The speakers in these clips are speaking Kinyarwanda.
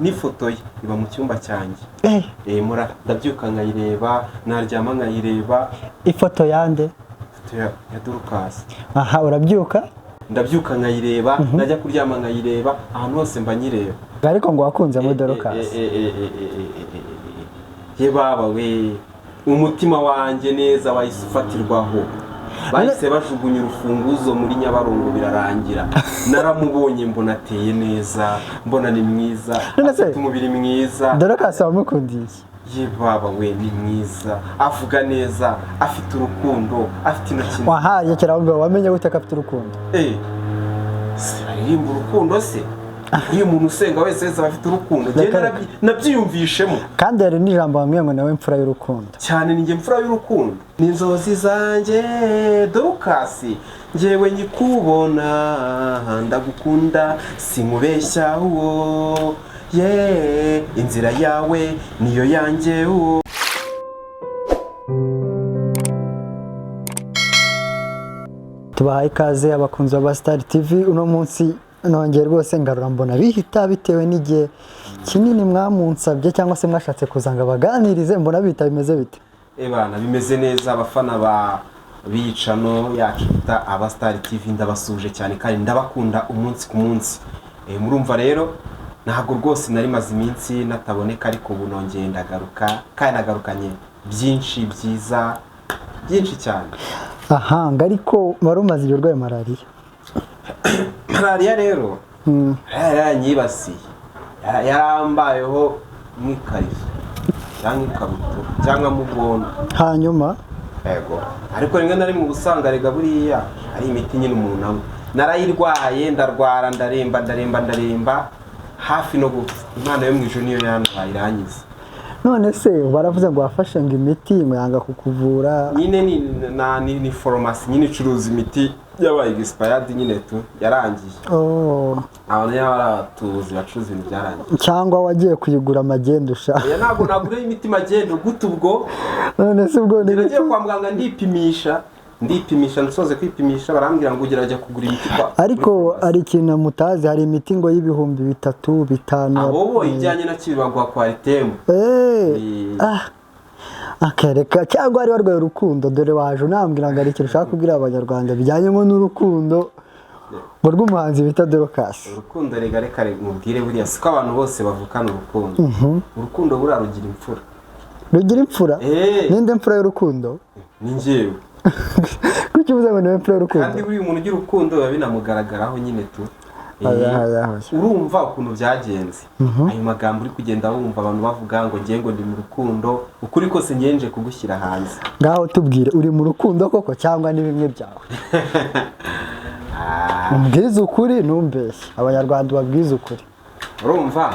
N'ifoto ye iba mu cyumba cyanjye. Ndabyuka nkayireba, naryama nkayireba. Ifoto yande? Ifoto ya Dorcas. Aha, urabyuka? Ndabyuka nkayireba, najya kuryama nkayireba, ahantu hose mba nyireba. Ariko ngo wakunzemo Dorcas? Ye baba we, umutima wanjye neza wahise ufatirwaho. Bahise bajugunya urufunguzo muri Nyabarongo, birarangira. Naramubonye, mbona ateye neza, mbona ni mwiza. None se- Afite umubiri mwiza. Dorcas wamukundiye iki? Ye baba we, ni mwiza, avuga neza, afite urukundo, afite intoki nziza. Wahaye kera, wamenye gute ko afite urukundo? Si baririmba urukundo se? Iyo umuntu usenga wese aba afite urukundo. Njye Reka- nabyiyumvishemo. Kandi hari n'ijambo bamwe ngo nawe mfura y'urukundo. Cyane, ni njye mfura y'urukundo, ni inzozi zanjye. Dorcas, njyewe nyikubona ndagukunda, sinkubeshya uwo ye, inzira yawe niyo yanjye uwo. Tubahaye ikaze, abakunzi ba Star TV. Uno munsi nongeye rwose ngarura mbona bihita, bitewe n'igihe kinini mwamunsabye cyangwa se mwashatse kuza ngo abaganirize. Mbona bihita bimeze bite? Ebana, bimeze neza. Abafana ba bicano yacu bita Aba Star TV, ndabasuje cyane kandi ndabakunda umunsi ku munsi. Murumva rero, ntabwo rwose nari maze iminsi nataboneka, ariko ubu nongeye ndagaruka, kandi nagarukanye byinshi byiza, byinshi cyane. Aha ngo ariko wari umaze igihe urwaye malariya? Malariya rero yaranyibasiye, yarambayeho nk'ikariso cyangwa ikabutura cyangwa mu bwondo. Hanyuma? Yego, ariko rimwe na rimwe uba usanga rega buriya ari imiti nyine umuntu anywa. Narayirwaye, ndarwara, ndaremba, ndaremba, ndaremba, hafi no gupfa. Imana yo mu ijuru niyo yantabaye, irankiza. None se baravuze ngo wafashe ngo imiti ngo yanga kukuvura? Nyine ni farumasi nyine icuruza imiti yabaye expired nyine tu, yarangiye. Oh. Abantu nyine bari abatubuzi bacuruza ibintu byarangiye. Cyangwa wagiye kuyigura magendu sha? Oya, ntabwo nagura imiti magendo gute ubwo? None se ubwo ni Nagiye kwa muganga ndipimisha, ndipimisha, nsoze kwipimisha barambwira ngo ugerageza kugura imiti kwa Ariko hari ikintu mutazi, hari imiti ngo y'3000, 5000. Abo bo ijyanye na kibi baguha Coartem. Akereka cyangwa wari warwaye urukundo. Dore waje unambwira ngo hari ikintu ushaka kubwira Abanyarwanda bijyanyemo n'urukundo ngo rw'umuhanzi bita Dorcas. Urukundo rega, reka mubwire, buriya siko abantu bose bavukana urukundo. Urukundo buriya rugira imfura. Rugira imfura? Eh. Ninde mfura y'urukundo? Ni njyewe. Kuki uvuze ngo niwe mfura y'urukundo? Kandi buriya umuntu ugira urukundo biba binamugaragaraho nyine tu. Oya, oya, oya. Urumva ukuntu byagenze, ayo magambo uri kugenda wumva abantu bavuga ngo ngiye ngo ndi mu rukundo, ukuri kose ngenje kugushyira hanze. Ngaho tubwire, uri mu rukundo koko cyangwa ni bimwe byawe? Umbwize ukuri, ntumbeshye, Abanyarwanda ubabwize ukuri. Urumva?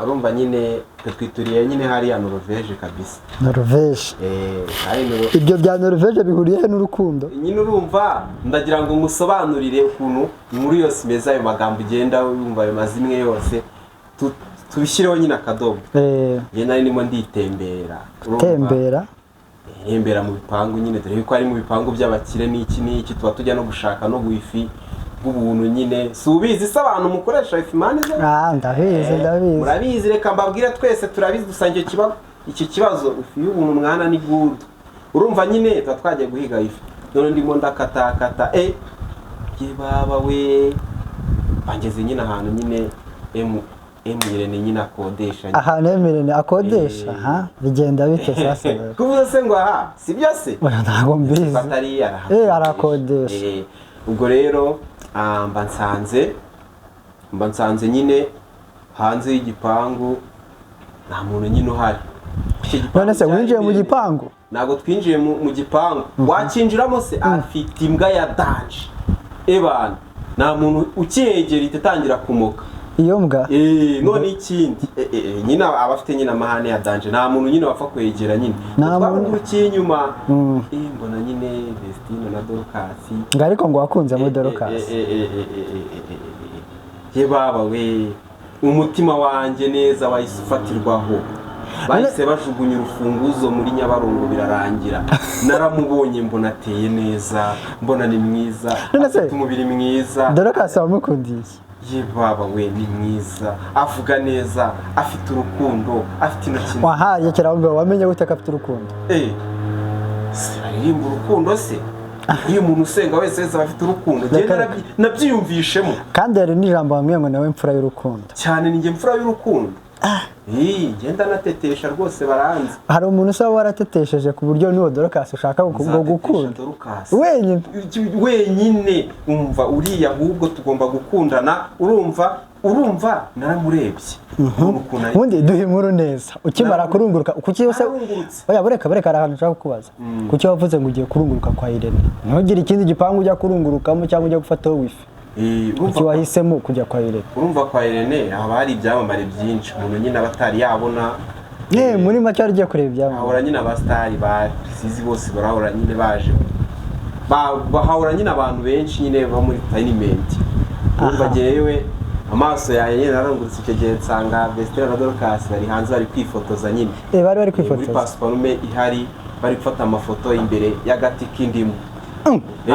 Urumva nyine twe twituriye nyine hariya Norvège kabisa. Norvège? Hari Ibyo bya Norvège bihuriye he n'urukundo? Nyine urumva, ndagira ngo ngusobanurire ukuntu inkuru yose imeze, ayo magambo ugenda wumva, ayo mazimwe yose, tubishyireho nyine akadomo. Njye nari ndimo nditembera, urumva? Tembera? Ntembera mu bipangu nyine, dore ko ari mu bipangu by'abakire n'iki n'iki, tuba tujya no gushaka no wifi bw'ubuntu nyine. Si ubizi se abantu mukoresha wifi mani ze? Ah, ndabizi, ndabizi. Murabizi, reka mbabwire, twese turabizi, dusangiye icyo kibazo. Wifi y'ubuntu mwana ni good. Urumva nyine tuba twagiye guhiga wifi, none ndimo ndakatakata, ye baba we, bangeze nyine ahantu nyine M Irene nyine akodesha. Ahantu M Irene akodesha? Ha, bigenda bite sasa rero? Kuvuze se ngo aha si byo se? Oya, ntabwo mbizi. Atari arahakodesha. Arakodesha. Ubwo rero mba nsanze nyine hanze y'igipangu nta muntu nyine uhari. Icyo gipangu None se cyari winjiye mu imbere. gipangu? Ntabwo twinjiye mu gipangu. Wakinjiramo se? Afite imbwa ya danger, ebana, nta muntu ukiyegera, ihita itangira kumoka. Iyo mbwa? None ikindi, nyine aba afite nyine amahane ya danger, nta muntu nyine wapfa kwegera nyine. Nta muntu- Twamugurukiye inyuma, mbona nyine Vestine na Dorcas. Ngo ariko ngo wakunzemo Dorcas? Ye baba we, umutima wanjye neza wahise ufatirwaho. Bahise bajugunya urufunguzo muri Nyabarongo, birarangira. Naramubonye, mbona ateye neza, mbona ni mwiza. None se- Afite umubiri mwiza. Dorcas wamukundiye iki? Ye baba we, ni mwiza, avuga neza, afite urukundo, afite intoki nziza. Wahaye kera ngo wamenye gute ko afite urukundo? Si baririmba urukundo se? Iyo umuntu usenga wese aba afite urukundo. Njye Reka, nabyiyumvishemo. Kandi hari n'ijambo bamwe ngo nawe mfura y'urukundo. Cyane, ni njye mfura y'urukundo. Ngenda natetesha rwose, baranzi. Hari umuntu usaba waratetesheje ku buryo n'uwo Dorcas ushaka ngo Nzatetesha gukunda Dorcas. wenyine? Wenyine. Umva, uriya ahubwo tugomba gukundana. Urumva naramurebye. Urabona ukuntu Ubundi duhe inkuru neza ukimara kurunguruka, kuki yose? Nararungurutse. Oya, bureka, bureka, hari ahantu ushaka kukubaza. Kuki wavuze ngo ugiye kurunguruka kwa Irene, ntugire ikindi gipangu ujya kurungurukamo cyangwa ujya gufataho wifi? Kuki wahisemo kujya kwa Irene? Urumva kwa Irene haba hari ibyamamare byinshi umuntu nyine aba atari yabona. Muri make wari ugiye kureba ibyamamare. Hahora nyine abasitari ba Rusizi bose, barahora nyine baje. Bahahora nyine abantu benshi nyine bo muri entertainment. Urumva jyewe amaso yanjye nyine narungurutse icyo gihe, nsanga Vestine na Dorcas bari hanze, bari kwifotoza nyine. Bari Muri kwifotoza. Pasiparume ihari, bari gufata amafoto imbere y'agati k'indimu.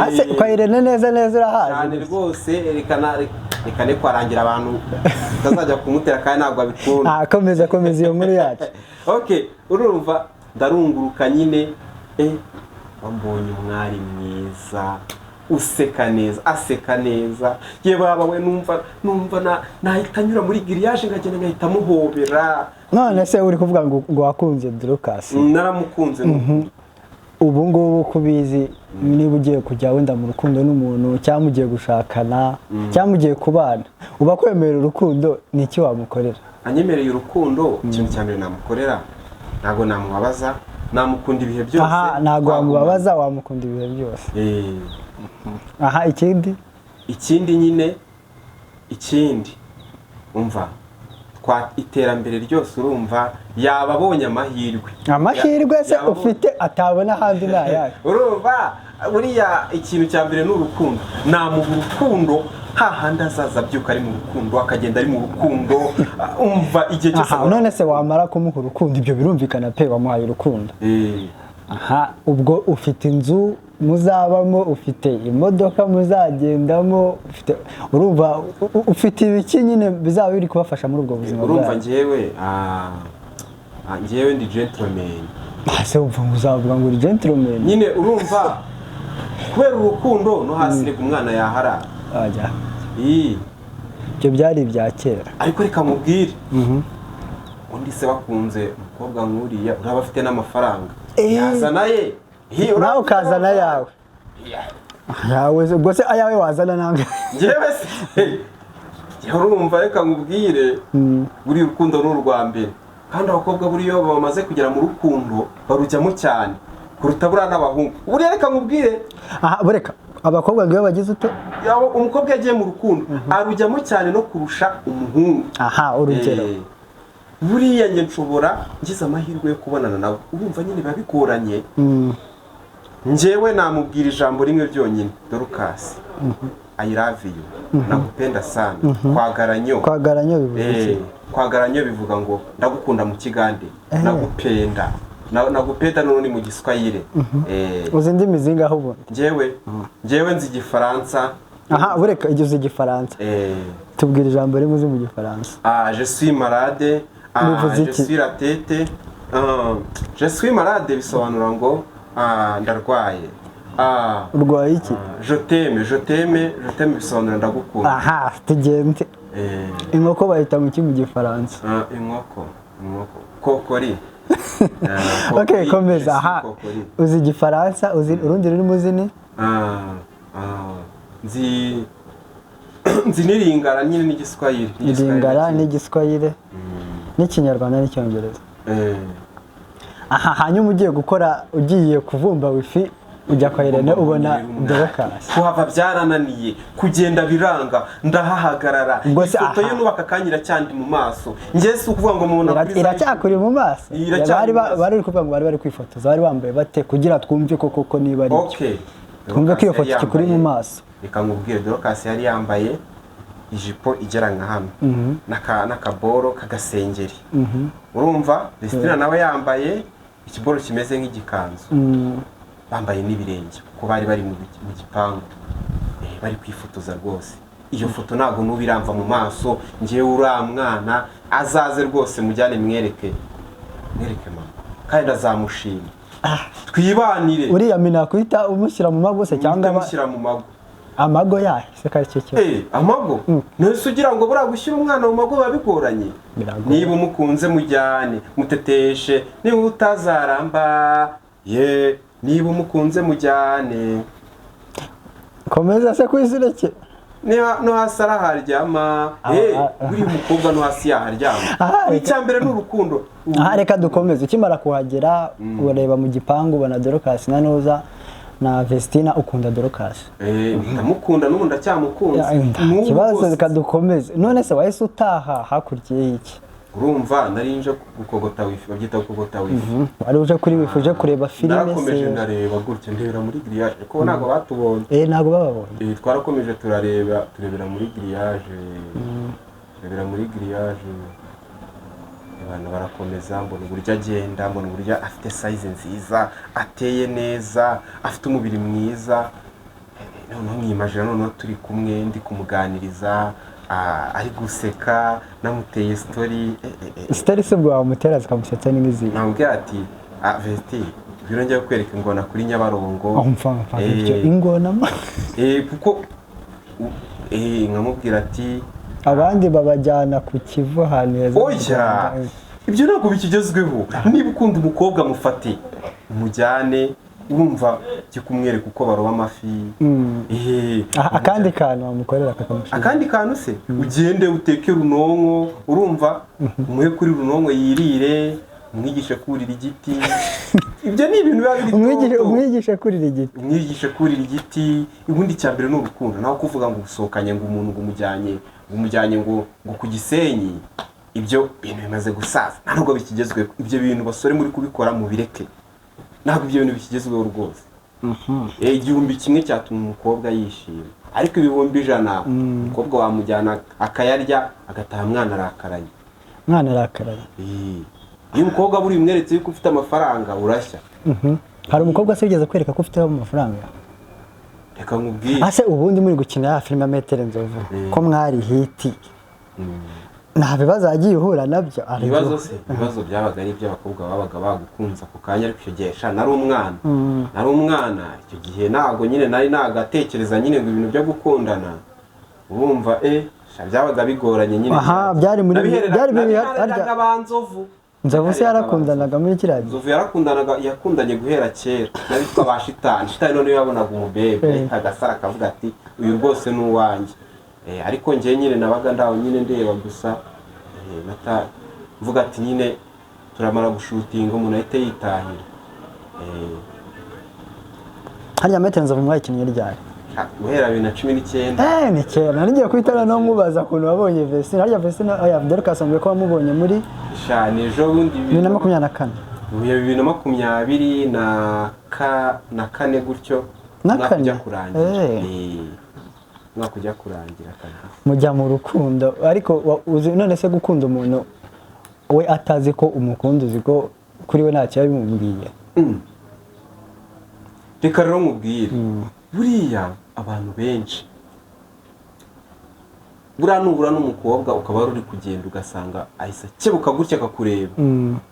Ase kwa Irene neza neza Cyane. urahazi? Rwose rekana reka ne kwarangira abantu utazajya kumutera, kandi ntabwo abikunda. Ah, komeza, komeza iyo nkuru yacu. Okay, urumva ndarunguruka nyine, wambonye umwari mwiza useka neza, aseka neza. Ye baba we, numva nahita nyura muri grillage nkagenda nkahita muhobera. None se uri kuvuga ngo wakunze Dorcas? Naramukunze. Ubu ngubu ko ubizi, niba ugiye kujya wenda mu rukundo n'umuntu, cyangwa ugiye gushakana, cyangwa ugiye kubana, uba kwemerera urukundo, ni iki wamukorera? Anyemereye urukundo, ikintu cya mbere namukorera, ntabwo namubabaza, namukunda ibihe byose. Aha ntabwo Twagumana. wamubabaza, wamukunda ibihe byose. Aha, ikindi? Ikindi nyine, ikindi umva twa iterambere ryose, urumva yaba abonye amahirwe. Amahirwe se Yaba ufite atabona ahandi ni ayahe? Urumva buriya ikintu cya mbere ni urukundo. Namuha urukundo hahandi azaza abyuka ari mu rukundo, akagenda ari mu rukundo, umva igihe cyose. Aha, none se wamara kumuha urukundo, ibyo birumvikana pe, wamuhaye urukundo. Aha, ubwo ufite inzu muzabamo, ufite imodoka muzagendamo, ufite, urumva ufite ibiki nyine bizaba biri kubafasha muri ubwo buzima Urumva bwanyu? njyewe njyewe ndi gentleman. Ese wumva ngo uzavuga ngo uri gentleman? Nyine urumva kubera urukundo no hasi reka umwana yahara. Ajya. Ii. Ibyo byari ibya kera. Ariko reka mubwire, undi se bakunze umukobwa nk'uriya, uraba afite n'amafaranga, yazana ye. Hi, uraba Nawe afite ukazana n'amafaranga. Ayawe yawe se, ubwo se ayawe wazana nange? Njyewe se, njyewe urumva reka nkubwire, buriya urukundo ni urwa mbere, kandi abakobwa buriya bamaze kugera mu rukundo barujyamo cyane kuruta buriya n'abahungu. Buriya reka nkubwire. Aha, bureka, abakobwa ngo iyo bagize ute? Yaba umukobwa yagiye mu rukundo arujyamo cyane no kurusha umuhungu. Aha, urugero? Buriya njye nshobora ngize amahirwe yo kubonana nawe, urumva nyine biba bigoranye. Njyewe namubwira ijambo rimwe ryonyine: "Dorcas, I love you, nakupenda sana, kwagala nnyo." Kwagala nnyo bivuze iki? Kwagala nnyo bivuga ngo ndagukunda mu Kigande. Nakupenda. Nakupenda n'urundi mu Giswahili. Uzi indimi zingaho ubundi? Njyewe nzi Igifaransa. Aha, bureka, igihe uzi Igifaransa, tubwira ijambo rimwe uzi mu Gifaransa. Ah, je suis malade. Ah, Bivuze je iki? suis la tête. Ah, je suis malade bisobanura ngo ndarwaye. Ah, Urwaye iki? Je t'aime, je t'aime, je t'aime bisobanura ndagukunda. Aha, tugende. Inkoko bayita mu ki mu Gifaransa? Ah, inkoko kokori. Ah, Okay. kokori, je Komeza. suis Aha. kokori. Uzi Igifaransa, uzi urundi rurimi uzi ni? Ah, nzi n'Iringara nyine n'Igiswahili. Iringara n'Igiswahili n'Ikinyarwanda n'Icyongereza. Aha, hanyuma ugiye gukora, ugiye kuvumba wifi, ujya kwa Irene, ubona Dorcas. Kuhava byarananiye, kugenda biranga, ndahahagarara. Ubwo se Ifoto aha. ye n'ubu aka kanya iracyandi mu maso. Njye si ukuvuga ngo mubona kuri Iracyakuri mu maso? Iracyari Bari mu maso. bari kuvuga ngo bari bari kwifotoza, bari bambaye bate, kugira twumve ko koko niba ari byo, twumve ko iyo Dorcas foto yari ikikuri mu yambaye- maso. Reka nkubwire, Dorcas yari yambaye ijipo igera nka hano n'akaboro k'agasengeri. Urumva Vestina nawe yambaye ikiboro kimeze nk'igikanzu, bambaye n'ibirenge kuko bari bari mu gipangu, bari kwifotoza rwose. Iyo foto ntabwo n'ubu iramva mu maso. Ngewe uriya mwana azaze rwose, mujyane mwereke, mwereke mama, kandi azamushima, twibanire. Uriya mina kuhita umushyira mu mago se cyangwa Mushyira mu mago. Amago yahe se ko ari cyo kibazo? Amago ntese ugira ngo buriya gushyira umwana mu mago biba bigoranye? Biragoye. Niba umukunze mujyane muteteshe, niba utazaramba ye, niba umukunze mujyane. Komeza se ku isi ureke. Niba no hasi araharyama. Buriya umukobwa no hasi yaharyama. Icya mbere ni urukundo. Aha reka dukomeze. Ukimara kuhagera ureba mu gipangu, ubona Dorcas na Nuza na Vestina, ukunda Dorcas? Ndamukunda, n'ubu ndacyamukunze. Nta N'ubu kibazo. rwose. Reka dukomeze. None se wahise utaha, hakurikiyeho iki? Urumva nari nje gukogota wifi, babyita gukogota wifi. Wari uje kuri wifi, uje kureba filime Narakomeje se? ndareba gutya, ndebera muri grillage, kuko ntabwo batubonye. Ntabwo bababonye. Twarakomeje turareba, turebera muri grillage, turebera muri grillage, abantu barakomeza. Mbona uburyo agenda, mbona uburyo afite size nziza, ateye neza, afite umubiri mwiza. Noneho mwimajira, noneho turi kumwe, ndi kumuganiriza, ari guseka, namuteye story. Story se ubwo wamutera zikamusetsa ni nk'izihe? Namubwira ati: "Ah, Vesti, ngwino njya kukwereka ingona kuri Nyabarongo." Umva mva ibyo ingona ma. Kuko nkamubwira ati Abandi babajyana ku Kivu ahantu heza mu Oya. Rwanda. Ibyo ntabwo bikigezweho. Niba ukunda umukobwa, mufate umujyane, wumva jya kumwereka uko baroba amafi. Akandi kantu wamukorera kakamushimisha? Akandi kantu se, ugende uteke runonko, urumva, umuhe kuri runonko yirire, umwigishe kurira igiti. Ibyo ni ibintu biba biri Umwigishe toto. Umwigishe kurira igiti. Umwigishe kurira igiti. Ubundi icya mbere ni urukundo, naho kuvuga ngo usohokanye ngo umuntu, ngo umujyanye, ngo ku Gisenyi, ibyo bintu bimaze gusaza, nta nubwo bikigezweho. Ibyo bintu basore muri kubikora mubireke, ntabwo ibyo bintu bikigezweho rwose. 1000 cyatuma umukobwa yishima, ariko 100,000 umukobwa wamujyana akayarya agataha mwana arakaranye. Mwana arakaranye. Iyo umukobwa buriya umweretse yuko ufite amafaranga, urashya. Hari umukobwa se wigeze kwereka ko ufiteho amafaranga? Reka nkubwire. Ase ubundi muri gukina ya filime Metero Nzovu, ko mwari hit, nta bibazo yagiye uhura nabyo? Hari Ibibazo se, ibibazo byabaga ari iby'abakobwa babaga bagukunze ako kanya. Ariko icyo gihe sha nari umwana, nari umwana icyo gihe, ntabwo nyine nari nagatekereza nyine ngo ibintu byo gukundana, urumva, sha byabaga bigoranye nyine. Aha, byari muri- byari biri- Nabihereraga ba Nzovu. Nzovu se yarakundanaga muri kiriya gihe? Nzovu yarakundanaga, yakundanye guhera kera n'abitwa ba Shitani. Shitani noneho yabonaga umubebe yahitaga asara akavuga ati: "Uyu rwose ni uwanjye." Ariko njyewe nyine nabaga ndaho nyine ndeba gusa, mvuga ati nyine turamara gushutinga umuntu ahite yitahira. Harya Metero Nzovu mwayikinnye ryari? Guhera 2019. Ni kera. Nari ngiye guhita noneho nkubaza ukuntu wabonye Vestine. Harya Vestine, oya, Dorcas ambwiye ko wamubonye muri Sha ni ejo bundi. 2024. 2024 gutyo. Na Umwaka kane? ujya kurangira. Umwaka ujya kurangira kabisa. Mujya mu rukundo, ariko uzi none se gukunda umuntu we atazi ko umukunda, uzi ko kuri we ntacyo yabimubwiye? Reka rero nkubwire, buriya abantu benshi, buriya nubura n'umukobwa ukaba wari uri kugenda ugasanga ahise akebuka gutya akakureba,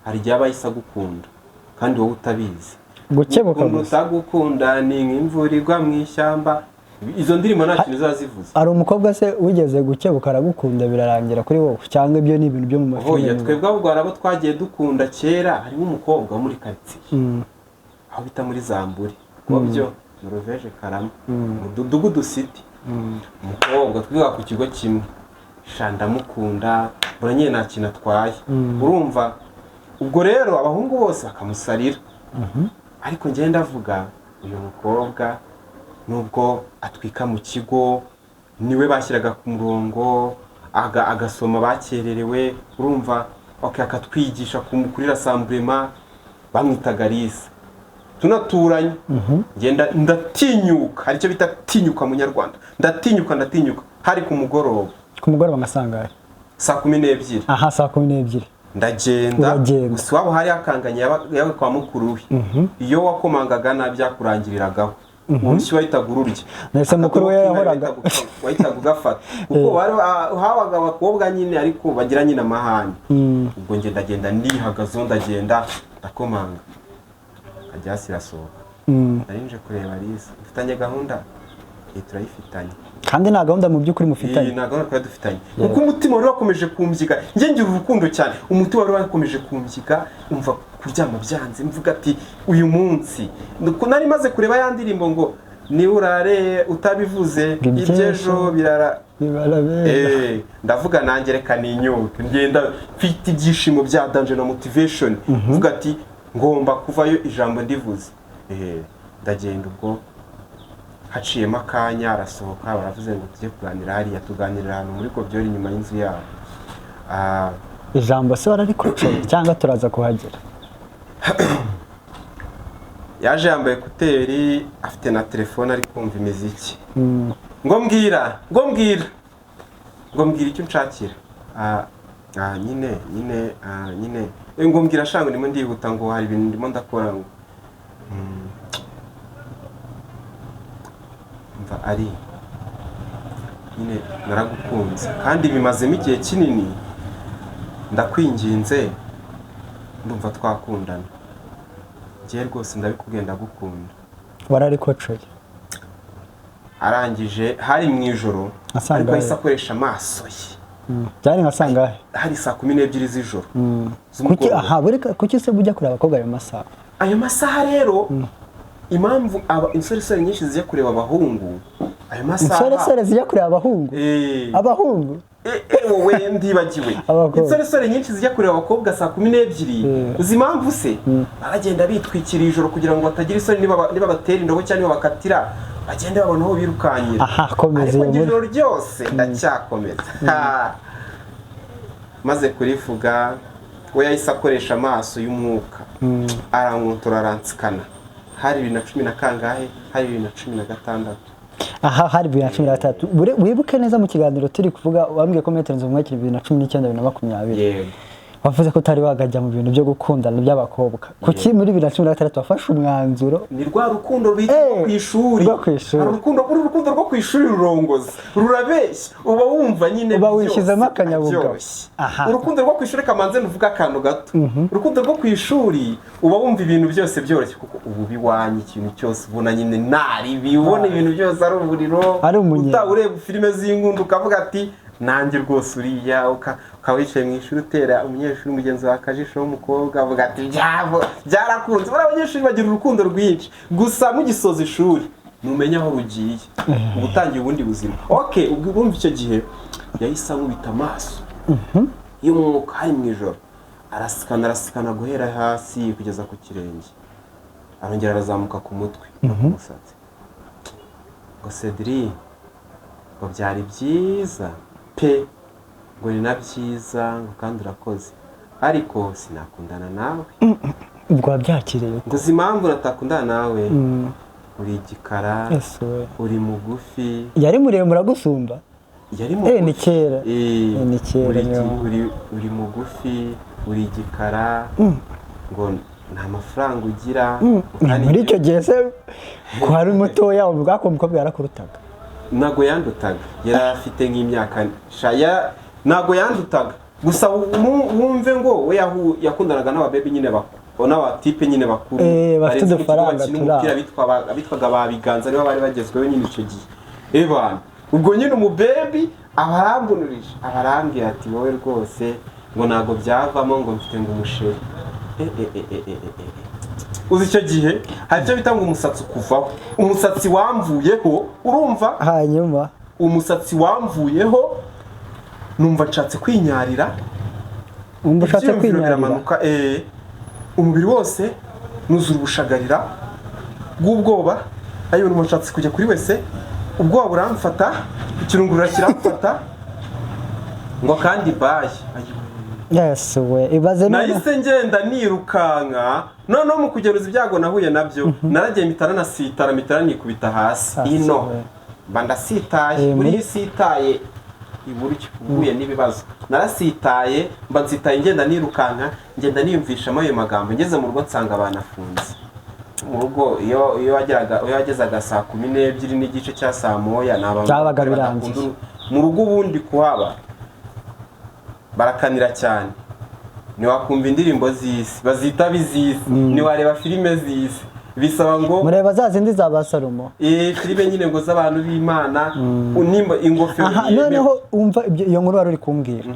hari igihe aba ahise agukunda kandi wowe utabizi. Gukebuka Ukuntu gusa? utagukunda ni nk'imvura igwa mu ishyamba. Izo ndirimbo nta kintu ziba zivuze. Hari umukobwa se wigeze gukebuka aragukunda birarangira kuri wowe, cyangwa ibyo ni ibintu byo mu Oya. mafilime? Twebwe ahubwo hari abo twagiye dukunda kera. Harimo umukobwa wo muri karitsiye aho bita muri Zamburi, byo Noruveje Karama, Mudugudu City. Umukobwa twiga ku kigo kimwe, sha ndamukunda, mbona nyine nta kintu atwaye, urumva. Ubwo rero abahungu bose bakamusarira, ariko njyewe ndavuga uyu mukobwa nubwo atwika mu kigo, niwe bashyiraga ku murongo, agasoma bakererewe, urumva, okay, akatwigisha kuri rassemblement. Bamwitaga Lisa, tunaturanye. Ngenda ndatinyuka, hari icyo bita tinyuka munyarwanda, ndatinyuka, ndatinyuka, hari ku mugoroba. Ku mugoroba nka sangahe? Saa 12. Aha, saa 12. Ndagenda. Uragenda. Gusa iwabo hari hakanganye, yabaga kwa mukuru we. Iyo wakomangaga nabi byakurangiriragaho. Urushyi wahitaga ururya. Nahise mukuru we Akadobo yahoraga. Wahitaga ugafata, kuko bari habaga abakobwa nyine ariko bagira nyine amahane. Ubwo njye ndagenda ndihagazeho, ndagenda ndakomanga, ajya irasohoka. Nari nje kureba Alice, mfitanye gahunda. Turayifitanye. Kandi nta gahunda mu by'ukuri Iyi mufitanye. nta gahunda twari dufitanye, kuko umutima wari wakomeje kumbyiga. Njye ngira urukundo cyane, umutima wari wakomeje kumbyiga, umva kuryama byanze, mvuga ati uyu munsi. Nuko nari maze kureba ya ndirimbo ngo niba urare utabivuze, ngo iby'ejo birara bibarabera. Ndavuga nanjye reka ninyuke. Ngenda mfite ibyishimo bya danger na motivation, mvuga ati ngomba kuvayo ijambo ndivuze. Ndagenda, ubwo haciyemo akanya arasohoka, baravuze ngo tujye kuganira hariya, tuganirira ahantu muri kobyori inyuma y'inzu yabo. Ijambo se wararikocoye cyangwa turaza kuhagera? Yaje yambaye écouteurs, afite na telefone, ari kumva imiziki. Ngo mbwira, ngo mbwira, ngo mbwira icyo nshakira. Nyine nyine, nyine. Ngo mbwira shanga, ndimo ndihuta, ngo hari ibintu ndimo ndakora. Ngo mva ari nyine naragukunze kandi bimazemo igihe kinini, ndakwinginze, ndumva twakundana. Njyewe rwose ndabikubwiye, ndagukunda. Wararikocoye? Arangije, hari mu ijoro. Asanga ariko yahise he? akoresha amaso ye. Byari nka sangahe? Hari saa 12 z'ijoro, Kuki z'umugoroba. Aha kuki se ujya kureba abakobwa ayo masaha? Ayo masaha rero, impamvu aba insoresore nyinshi zijya kureba abahungu ayo masaha, Insoresore zijya kureba abahungu? Eh. Abahungu? Wowe ndibagiwe. Abakobwa. Insoresore nyinshi zijya kureba abakobwa saa 12, uzi impamvu se? Baragenda bitwikiriye ijoro kugira ngo batagira isoni, niba batera indobo cyangwa niba bakatira, bagende babona aho birukanyira. Aha, komeza. Ariko Iyo njye muri ijoro ryose ndacyakomeza. Ha. Maze kurivuga, we yahise akoresha amaso y'umwuka, arankontora, aransikana. Hari bibiri na cumi na kangahe? Hari 2016. Aha hari 2013. Wibuke neza mu kiganiro turi kuvuga, wambwiye ko metero nzu mwakiri 2019, 2020. Yego. Wavuze ko utari wagajya mu bintu byo gukundana by'abakobwa. Kuki muri 2016 wafashe umwanzuro? Ni rwa rukundo rwitwa rwo ku ishuri. Rwo ku ishuri. Hari urukundo, uru rukundo rwo ku ishuri rurongoza, rurabeshya, uba wumva nyine Uba byose wishyizemo akanyabugabo. aryoshye. Aha. Urukundo rwo ku ishuri, kamanze nuvuga akantu gato. Urukundo rwo ku ishuri uba wumva ibintu byose byoroshye, kuko ubu iwanyu ikintu cyose ubona nyine ntaribi, ubona ibintu byose ari umuriro, Ari umunyenga. uta ureba filime z'inkundo ukavuga ati nanjye rwose uriya, ukaba wicaye mu ishuri utera umunyeshuri mugenzi wawe akajisho w'umukobwa, avuga ati byabo byarakunze. Buriya abanyeshuri bagira urukundo rwinshi, gusa mugisoza ishuri numenya aho rugiye, uba utangiye ubundi buzima. Okay, ubwo urumva icyo gihe yahise ankubita amaso y'umwuka, hari mu ijoro, arasikana, arasikana guhera hasi kugeza ku kirenge, arongera arazamuka ku mutwe no ku musatsi, ngo Cedric, ngo byari byiza pe, ngo ni na byiza, ngo kandi urakoze, ariko sinakundana nawe. Ubwo wabyakiriye ute? Ngo uzi impamvu natakundana nawe? Uri igikara, Ese we. uri mugufi. Yari muremure agusumba? Yari Eh, mugufi. ni kera. Eh, Ni kera, niyo. uri mugufi, uri igikara, ngo nta mafaranga ugira. Kandi Muri icyo gihe se ko hari mutoya, ubwo ako mukobwa yarakurutaga? Ntabwo yandutaga, yari afite nk'imyaka ntabwo yandutaga, gusa wumve ngo we yakundanaga n'ababebi nyine bakuru, n'abatipe nyine bakuru, Eh, bafite barenze mu kigo, udufaranga bakina turi umupira, aho. bitwaga ba Biganza, nibo bari bagezweho nyine icyo gihe. Ebana, ubwo nyine umubebi aba arambunurije, aba arambwira ati wowe rwose ngo ntabwo byavamo, ngo mfite ngo umusheri. Eh, eh, eh, eh, eh, eh, eh. Uzi icyo gihe hari icyo bita ngo umusatsi ukuvaho, umusatsi wamvuyeho, urumva? Hanyuma? Umusatsi wamvuyeho, numva nshatse kwinyarira. Wumva ushatse Ibyiyumviro kwinyarira? biramanuka, umubiri wose nuzura ubushagarira bw'ubwoba, ayo numva nshatse kujya kuri wese, ubwoba buramfata, ikirungurura kiramfata, ngo kandi bayi. Yes we, ibaze none. Nahise ngenda nirukanka, noneho mu kugeruza ibyago nahuye nabyo, naragiye mpita nanasitara, mpita nikubita hasi. Hasi, ino we. Mba ndasitaye. Eh, Buriya iyo usitaye iburyo uhuye n'ibibazo. Narasitaye, mba nsitaye, ngenda nirukanka, ngenda niyumvishamo ayo magambo, ngeze mu rugo nsanga banafunze. Mu rugo iyo wagezaga saa 12:30 cya saa 1, ni abantu Byabaga badakunda birangiye. Mu rugo ubundi kuhaba barakanira cyane. Ntiwakumva indirimbo z'isi, bazita ab'iz'isi, ntiwareba filime z'isi, bisaba ngo Mureba za zindi za ba Salomo. Filime nyine ngo z'abantu b'Imana, nimba ingofero Aha. yemewe. Noneho umva iyo nkuru wari uri kumbwira,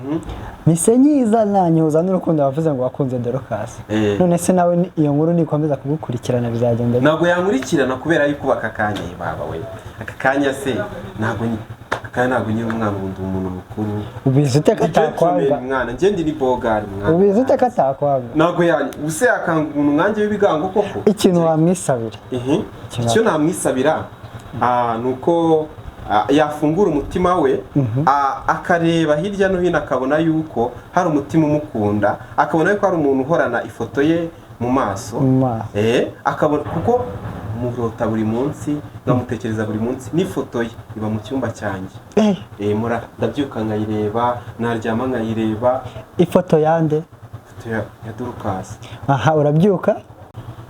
mise nyiza nanyuza n'urukundo wavuze ngo wakunze Dorcas. None se nawe iyo nkuru nikomeza kugukurikirana bizagenda bite? Ntabwo yankurikirana kubera yuko aka kanya, baba we, aka kanya se ntabwo aka kanya ntabwo nyiri umwana, ubu ndi umuntu mukuru. Ubizi ute ko Ndi gentleman, atakwanga? mwana, njye ndi ni bogari, mwana. Ubizi ute ko atakwanga? Ntabwo yanyu ubuse yakanga umuntu nkanjye w'ibigango koko? Ikintu wamwisabira? Icyo namwisabira ni uko yafungura umutima we, akareba hirya no hino, akabona yuko hari umutima umukunda, akabona yuko hari umuntu uhorana ifoto ye mu maso. Mu maso. Akabona kuko murota buri munsi, nkamutekereza buri munsi, n'ifoto ye iba mu cyumba cyanjye. Ndabyuka nkayireba, naryama nkayireba. Ifoto yande? Ifoto ya Dorcas. Aha, urabyuka?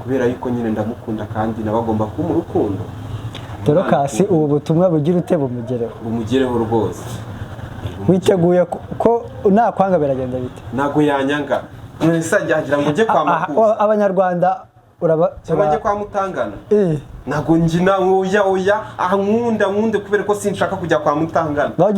Kubera yuko nyine ndamukunda kandi nawe agomba kuba mu rukundo. Dorcas, ubu butumwa bugira ute, bumugereho. Bumugereho rwose. Witeguye ko nakwanga biragenda bite? Ntabwo yanyanga. None se agira ngo njye kwa Aha, Makuza Abanyarwanda uraba cyangwa njye kwa Mutangana? Eh. Ntabwo njina, oya, oya, aha nkunda nkunde kubera ko sinshaka kujya kwa Mutangana. Ngaho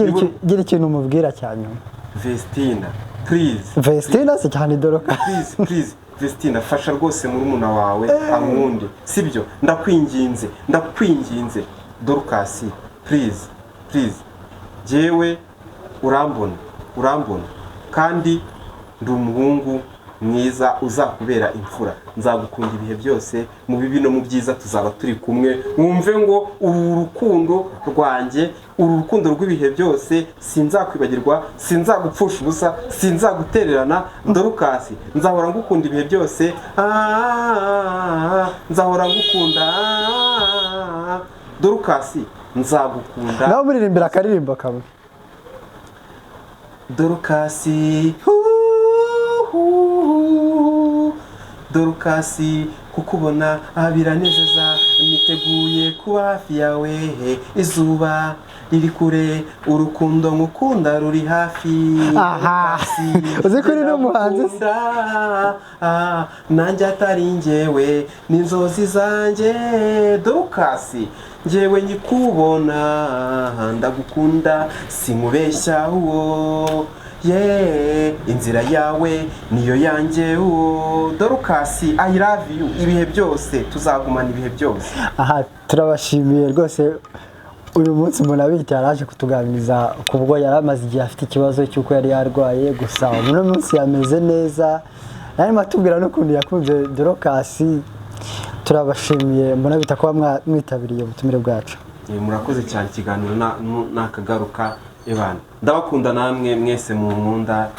gira ikintu umubwira cya nyuma. Vestina, please. Vestina si cyane Dorcas. Please, please, Vestina, fasha rwose murumuna wawe ankunde, sibyo? Ndakwinginze, ndakwinginze, Dorcas, please, please. Jyewe urambona, urambona kandi ndi umuhungu mwiza uzakubera imfura. Nzagukunda ibihe byose, mu bibi no mu byiza tuzaba turi kumwe. Wumve ngo uru rukundo rwanjye, uru rukundo rw'ibihe byose, sinzakwibagirwa, sinzagupfusha ubusa, sinzagutererana. Dorcas, nzahora ngukunda ibihe byose. Nzahora ngukunda. Dorcas, nzagukunda. Nawe muririmbira akaririmbo kamwe. Dorcas, Dorcas, kukubona biranezeza, niteguye kuba hafi yawe. Izuba riri kure, urukundo ngukunda ruri hafi. Aha. Dorcas, Uzi ko uri n'umuhanzi se? ndagukunda, nanjye atari njyewe n'inzozi zanjye. Dorcas, njyewe nyikubona ndagukunda, sinkubeshya uwo ye, inzira yawe niyo yanjye uwo. Dorcas, I love you ibihe byose, tuzagumana ibihe byose. Aha, turabashimiye rwose. Uyu munsi Mbonabihita yaraje kutuganiriza kubwo yari amaze igihe afite ikibazo cy'uko yari yarwaye, gusa uno munsi yameze neza. Yarimo atubwira n'ukuntu yakunze Dorcas. Turabashimiye, Mbonabihita, kuba mwitabiriye ubutumire bwacu. Murakoze cyane. Ikiganiro nakagaruka ebana. Ndabakunda namwe mwese mu nkunda.